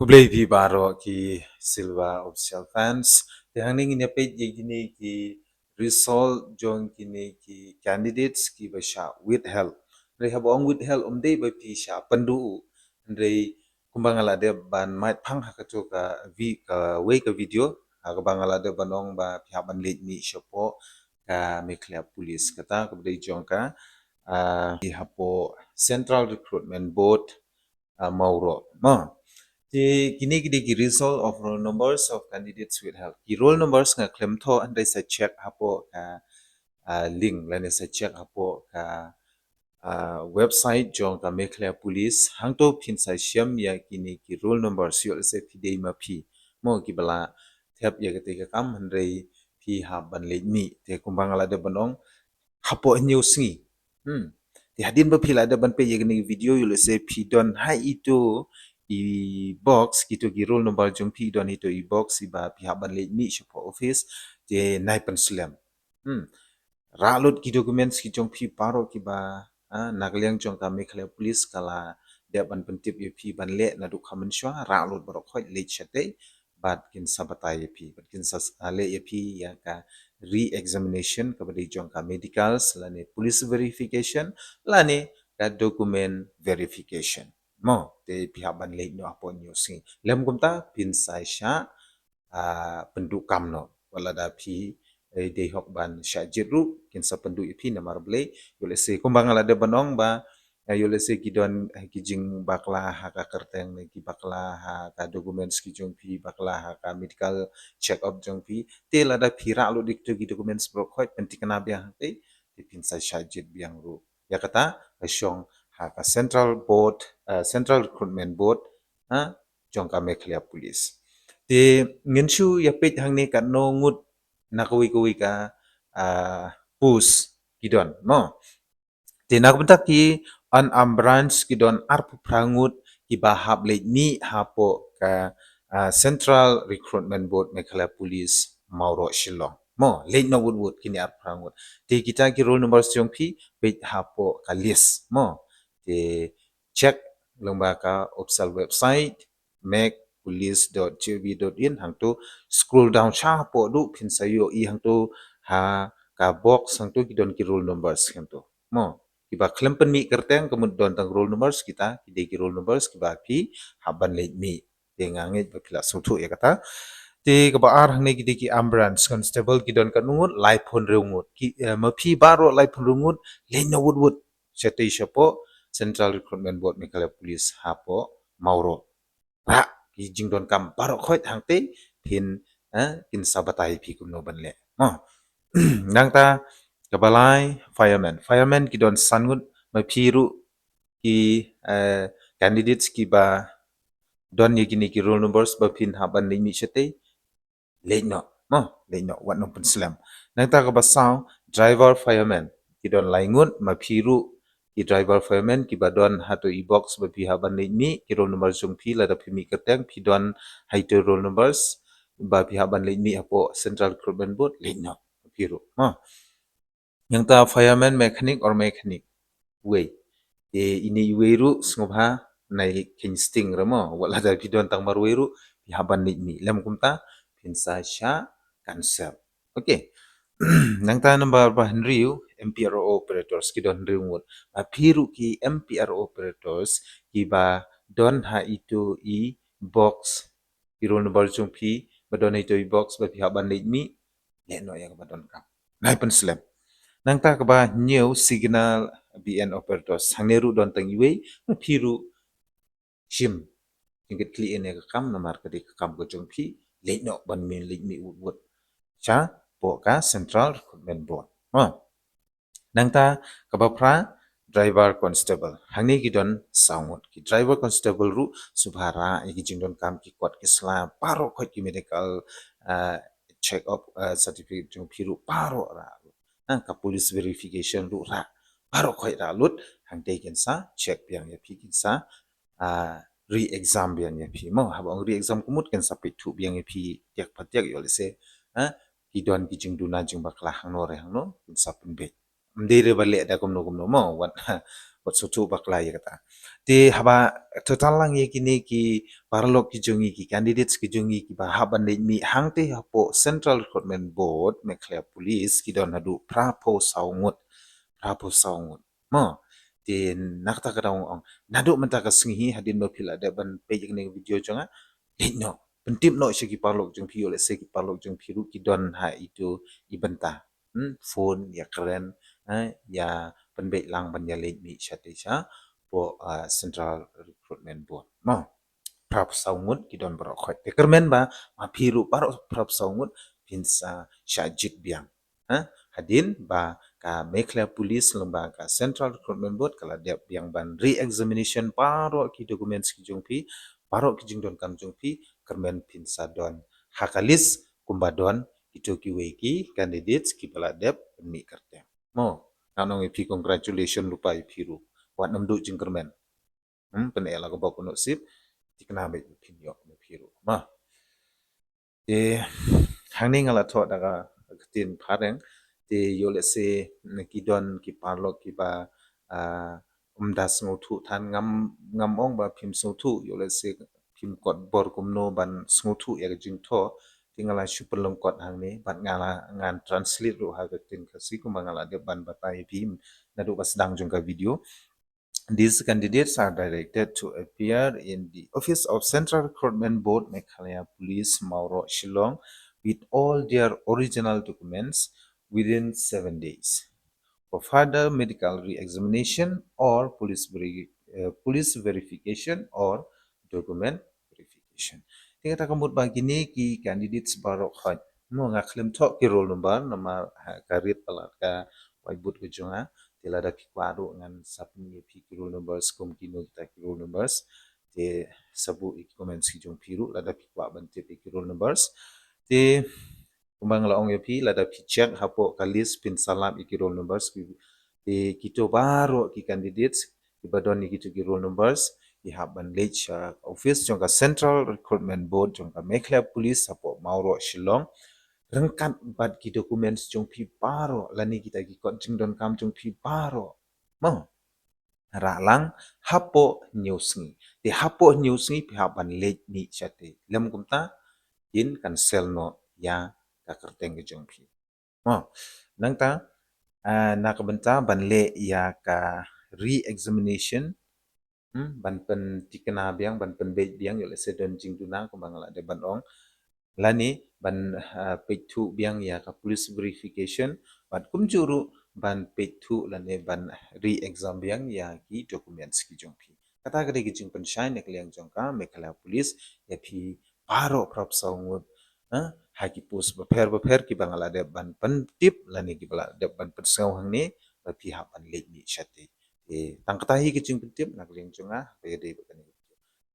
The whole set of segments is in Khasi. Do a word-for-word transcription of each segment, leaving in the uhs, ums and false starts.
Khublei phi baroh ki Silver Official fans. Te hangne ngin ïa peit ïa kine ki result jong kine ki candidates kiba shah withheld. Hynrei haba ong withheld ym dei ba phi shah pynduh. Hynrei kumba nga la dep ban mad phang ha kato ka vi-, kawei ka video, ha kaba nga la dep ban ong ba phi hap ban leit mih shapoh ka Meghalaya Police, kata kaba dei jong ka, ah, hapoh Central Recruitment Board, ah, Mawroh. Mo. Te kine ki dei ki result of roll numbers of candidates withheld. Ki roll numbers nga khlem thoh, hynrei sa check hapoh ka, ah, link lane sa check hapoh ka, ah, website jong ka Meghalaya Police. Hangto phin sa shem ïa kine ki roll numbers, ïoh lehse phi dei ma phi, mo, kiba la thep ïa kata ka kam, hynrei phi hap ban leit mih. Te kumba nga la dep ban ong, hapoh hynñiew sngi. Hmm. Te hadien ba phi la dep ban peit ïa kane ka video, ïoh lehse phi don ha ito i box, kito ki roll number jong phi don ito i box iba phi hap ban leit mih shapoh office. Te nai pynslem. Hmm. Rah lut ki documents ki jong phi baroh kiba, ah, na ka liang jong ka Meghalaya Police ka la dep ban pyntip ïa phi ban leh naduh ka mynshuwa, rah lut baroh khoit, leit shatei bad kin sa batai ïa phi, bad kin sa, ah, leh ïa phi ïa ka re-examination kaba dei jong ka medicals lane police verification lane ka document verification. Mo, te phi hap ban leit noh hapoh hynñiew sngi. Lem kumta phin sa shah, ah, pynduh kam noh. Wat lada phi, eh, dei hok ban shah jied ruh, kin sa pynduh ïa phi namar balei, ïoh lehse kumba nga la dep ban ong ba, eh, ïoh lehse ki don, eh, ki jingbakla ha ka kyrteng ne ki bakla ha ka documents ki jong phi, bakla ha ka medical check up jong phi. Te lada phi rah lut ïa kito ki documents baroh khoit, pynthikna biang hangtei, te phin sa shah jied biang ruh. Ïa kata ka shong ha ka Central Board, eh, Central Recruitment Board, ha, jong ka Meghalaya Police. Te ngin shu ïa peit hangne katno ngut na kawei kawei ka, ah, post ki don, mo. Te na ka bynta ki unarmed branch ki don arphew phra ngut kiba hap leit mih hapoh ka, ah, Central Recruitment Board Meghalaya Police Mawroh Shillong. Mo, leit noh wut wut kine arphew phra ngut. Te kita ki roll numbers jong phi peit hapoh ka list, mo. Te check lyngba ka official website megpolice dot gov dot in, hangto scroll down shapoh duh phin sa ïohi hangto ha ka box hangto ki don ki roll numbers hangto. Mo, kiba khlem pynmih kyrteng ka mut don tang roll numbers, kita ki dei ki roll numbers kiba phi hap ban leit mih. Te nga ngeit ba phi la sngewthuh ïa kata. Te kaba ar hangne ki dei ki armed branch constable ki don katno ngut, laiphew hynriew ngut. Ki, eh, ma phi baroh laiphew hynriew ngut, leit noh wut wut shatei shapoh Central Recruitment Board Meghalaya Police hapoh Mawroh. Rah ki jingdonkam baroh khoit hangtei phin, eh, kin sa batai phi kumno ban leh. Mo. Nangta kaba lai fireman. Fireman ki don san ngut, ma phi ruh ki, eh, candidates kiba don ïa kine ki roll numbers ba phin hap ban leit mih shatei, leit noh, mo, leit noh, wat nym pynslem. Nangta kaba saw, driver fireman, ki don lai ngut, ma phi ruh ki driver fireman kiba don hato i box ba phi hap ban leit mih, ki roll number jong phi, lada phi mih kyrteng phi don haito roll numbers ba phi hap ban leit mih hapoh Central Recruitment Board, leit noh, ma phi ruh, mo. Nangta fireman mechanic or mechanic wei. Te ine i wei ruh sngewbha nai kheiñ sting re mo. Wat lada phi don tang marwei ruh phi hap ban leit mih. Lem kumta phin sa shah cancel. Okay. Nangta number ba hynriew, M P R O operators ki don hynriew ngut. Ma phi ruh ki M P R O operators kiba don ha ito i box, i roll number jong phi ba don ha ito i box ba phi hap ban leit mih, leit noh ïa kaba donkam. Nai pynslem. Nangta kaba hynñiew, signal B N operators. Hangne ruh don tang iwei, ma phi ruh shim jingkitkhlieh ïa ka kam namar ka dei ka kam ka jong phi, leit noh ban mih, leit mih wut wut shapoh ka Central Recruitment Board. Ha. Nangta kaba phra, driver constable. Hangne ki don saw ngut. Ki driver constable ruh sngewbha rah ïa ki jingdonkam, ki kot ki sla, baroh khoit, ki medical, ah, check up, ah, certificate jong phi ruh baroh rah lut. Ha, ka police verification ruh rah. Baroh khoit rah lut, hangtei kin sa check biang ïa phi, kin sa, ah, re-exam biang ïa phi. Mo, haba ong re-exam ka mut kin sa peit thuh biang ïa phi tiak pa tiak, ïoh lehse, ha, ki don ki jingduna jingbakla hangno re hangno, kin sa pynbeit. Ym dei re ba leh da kumno kumno mo, wat, wat sngewthuh bakla ïa kata. Te haba total lang ïa kine ki paralok ki jong ngi, ki candidates ki jong ngi kiba hap ban leit mih hangtei hapoh Central Recruitment Board Meghalaya Police, ki don haduh phra phew saw ngut. Phra phew saw ngut. Mo, te na kata ka daw nga ong, naduh mynta ka sngi hi, hadien ba phi la dep ban peit ïa kane ka video jong nga, leit noh, pyntip noh sha ki paralok jong phi, ïoh lehse ki paralok jong phi ruh ki don ha itu i bynta. Hmm, phone, ïa kren, eh, ïa pynbeit lang ban ïa leit mih shatei shapoh, ah, Central Recruitment Board. Mo, phra phew saw ngut ki don baroh khoit. Te kyrmen ba ma phi ruh baroh phra phew saw ngut phin sa shah jied biang. Ha? Hadien ba ka Meghalaya Police lem bad ka Central Recruitment Board ka la dep biang ban re-examination baroh ki documents ki jong phi, baroh ki jingdonkam jong phi, kyrmen phin sa don ha ka list kumba don kito kiwei ki candidates kiba la dep pynmih kyrteng. Mo, nga ong ïa phi congratulations lypa ïa phi ruh. Wat nym duh jingkyrmen. Hmm, pyneh la ka bok u nusip, thikna beit ba phin ïoh na phi ruh. Mo. Te hangne nga la thoh da ka ktien phareng. Te ïoh lehse ki don ki paralok kiba, ah, ym da sngewthuh than, ngam, ngam ong ba phim sngewthuh, ïoh lehse phim kot bor kumno ban sngewthuh ïa ka jingthoh. Te nga la shu pynlyngkot hangne bad nga la, ngan translate ruh ha ka ktien Khasi kumba nga la dep ban batai ïa phi naduh ba sdang jong ka video. These candidates are directed to appear in the office of Central Recruitment Board, Meghalaya Police, Mawroh, Shillong, with all their original documents within seven days for further medical re-examination or police veri-, uh, police verification or document verification. Te kata ka mut ba kine ki candidates baroh khoit. Mo, nga khlem thoh ki roll number namar ha ka rit palat ka whiteboard ka jong nga. Te lada phi kwah ruh ngan sa pyni ïa phi ki roll numbers kum kino kita ki roll numbers. Te sa buh ïa ki comments ki jong phi ruh lada phi kwah ban tip ïa ki roll numbers. Te kumba nga la ong ïa phi, lada phi check hapoh ka list phin sa lap ïa ki roll numbers ki, ki, kito baroh ki candidates kiba don ïa kito ki roll numbers ki hap ban leit sha office jong ka Central Recruitment Board jong ka Meghalaya Police hapoh Mawroh, Shillong, ryngkat bad ki documents jong phi baroh lane kita ki kot jingdonkam jong phi baroh. Mo. Rah lang hapoh hynñiew sngi. Te hapoh hynñiew sngi phi hap ban leit mih shatei. Lym kumta kin cancel noh ïa ka kyrteng ka jong phi. Mo, nangta, ah, na ka bynta ban leh ïa ka re-examination, hmm, ban pynthikna biang, ban pynbeit biang, ïoh lehse don jingduna kumba nga la dep ban ong. Lane ban, ah, peit thuh biang ïa ka police verification, bad kumjuh ruh ban peit thuh lane ban re-exam biang ïa ki documents ki jong phi. Kata ka dei ka jingpynshai na ka liang jong ka Meghalaya Police ïa phi baroh phra phew saw ngut, eh, ha ki post bapher bapher kiba nga la dep ban pyntip lane kiba la dep ban pynsngew hangne ba phi hap ban leit mih shatei. Te tang kata hi ka jingpyntip na ka liang jong nga, ha kaba ïadei bad kane.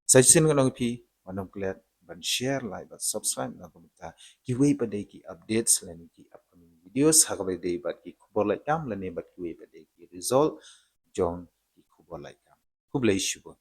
Sa shisien ngan ong ïa phi, wat nym klet ban share, like bad subscribe na ka bynta kiwei pat de ki updates lane ki upcoming videos ha kaba ïadei bad ki khubor lait kam lane bad kiwei pat de ki result jong ki khubor lait kam. Khublei shibun.